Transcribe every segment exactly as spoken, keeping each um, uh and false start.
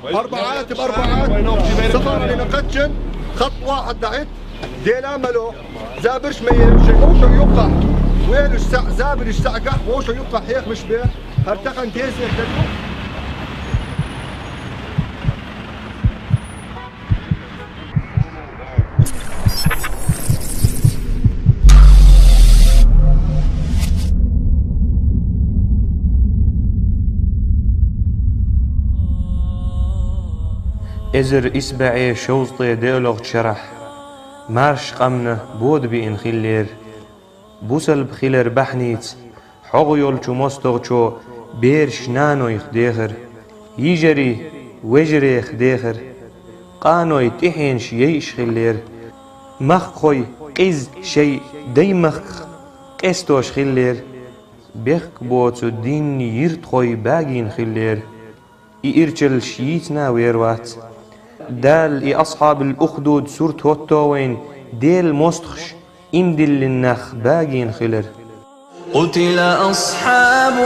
أربعات بأربعات. صفارة لنقدشن. خط واحد لعد. ديلا ملو. زابرش مية شيء. وشو يقع؟ وين السع؟ زابر السع قح. وشو يقع؟ هيك مش بيه. هرتقن تيزي. Эзар исбаьӀе шовзткъе даьллача шерахь марша къаман бода биъна хиллера. Бусалба хилар бахьанца хьогӀа йолчу мостагӀчо бераш нанойх дехар, йижарий вежарех дехар, къаной тӀаьхьенаш яйаш хиллера, махкахой къиза шайн даймахках къестош хиллера, бехк боцу динан йиртахой багийна хиллера. И ирчаллаш йийцина вер вац. Дала и асхьабул-Ухдуд сурт хӀотто вайна Делан мостагӀаш ийман диллина нах багийна хилар. قتل أصحاب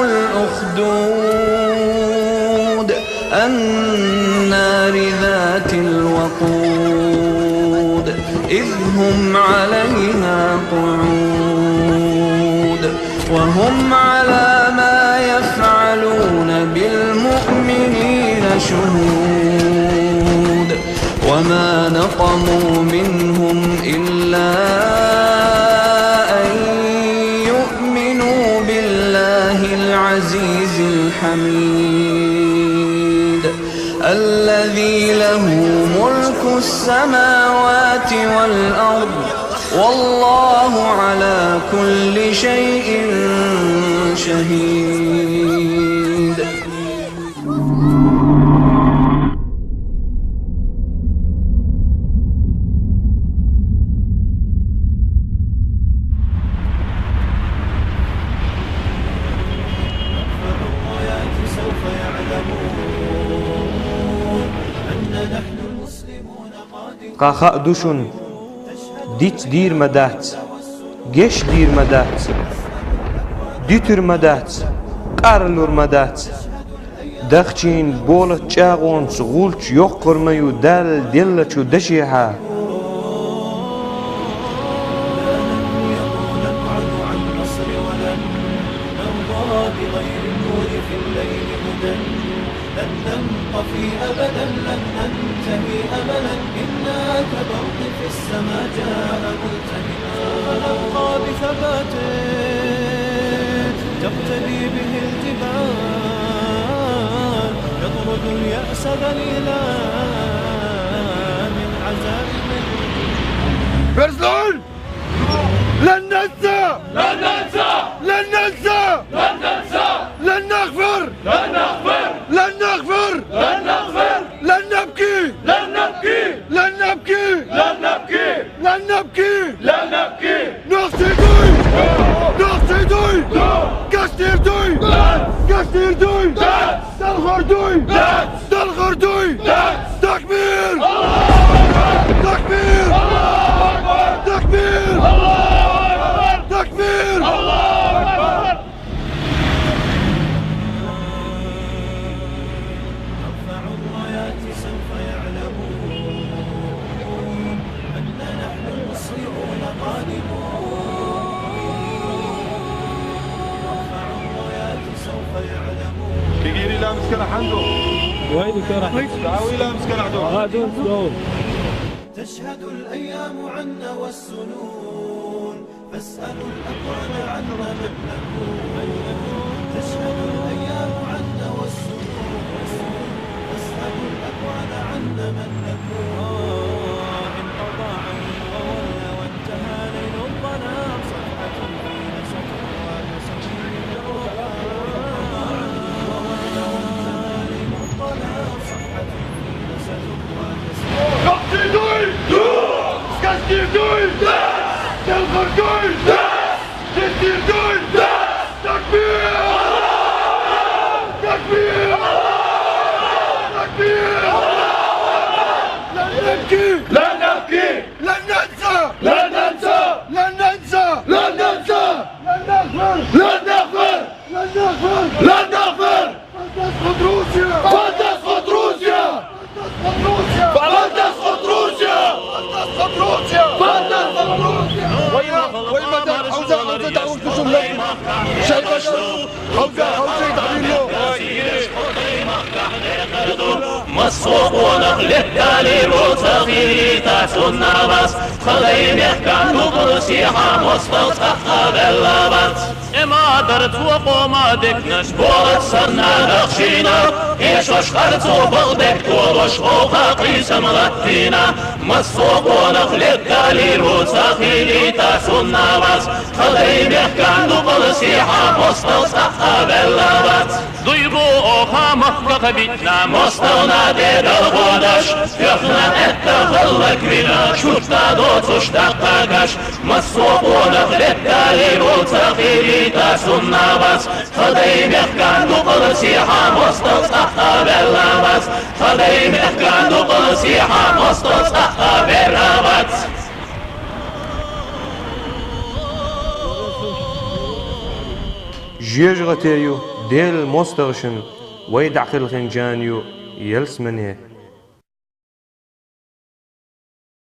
الأخدود النار ذات الوقود إذ هم عليها قعود وهم على ما يفعلون بالمؤمنين شهود وما نقموا منهم إلا أن يؤمنوا بالله العزيز الحميد الذي له ملك السماوات والأرض والله على كل شيء شهيد. Кхаъ ду шуна, диц дийр ма дац, геш дийр ма дац, дуьтур ма дац, къарлур ма дац. Дахчийна болат чӀагӀонца гӀулч йоккхур ма ю Дала деллачу дашехьа. لن نبقى فيه أبدا، لن ننتهي أملا، إنا كبرق في السماء جاء ملتهبا. فنبقى بثبات تقتدي به الجبال، يطرد اليأس ذليلا من عزائم. برزون! لن ننسى! لن ننسى! لن ننسى! لن ننسى! لن نغفر! لن نغفر! لن نغفر! لن نغفر! لن نبكي! لن نبكي! لن نبكي! لن نبكي! لن نبكي! لن نبكي! نوخسي دوي! نوخسي دوي! كاستير دوي! كاستير دوي! دلخور دوي! دلخور دوي! تكبير! تكبير! تكبير! تكبير! نرفع الرايات سوف يعلمون أن نحن المسلمون قادمون. نرفع الرايات سوف يعلمون. كيجيري لا مسكن عنده. وين دكتور أحمد؟ تعالوا لا مسكن عنده. آه، دول، دول. تشهد الأيام عنا والسنون. فاسألوا الأكوان عنا من نكون. تشهد الأيام عنا والسنون. فاسألوا الأكوان عنا من نكون. إن أضاع وولى وانتهى ليل الظلام صفحة فينا ستروى كسفير الرحام. إن أضاع وولى وانتهى ليل الظلام صفحة فينا ستروى كسفير. Nochsee doei! Kastier doei! Telfer doei! Kastier doei! Takbir! Takbir! Takbir! لن نبكي! لن نبكي! لن ننسى! لن ننسى! لن ننسى! لن ننسى! لن نغفر! لن نغفر! لن نغفر! لن نغفر! فلتسقط روسيا! فلتسقط روسيا! Массо къонах леттали руцахита цунна вас, тха дай мехкан дукъла сиха мостагӀа цӀаккха велла вац. Эмадар цо къома декнаш болат санна дахшина, эшош харцо бал дек толош оха къийсам латтина. Массо къонах леттали руцахита цунна вас, тха дай мехкан дукъла сиха мостагӀа цӀаккха велла вац. Дуй бу оха махках битна мостагӀна де далгӀодаш, тоьхна этта гӀаллаквина, шуртта доцуш даккхагаш. Массо къонах леттали руцахита цунна вас, тха дай мехкан дукъла сиха мостагӀа цӀаккха велла вац, тха дай мехкан дукъла сиха мостагӀа цӀаккха велла вац. ЖожагӀате ю Дела мостагӀашна, вай дӀахилхин жан ю ялсмане.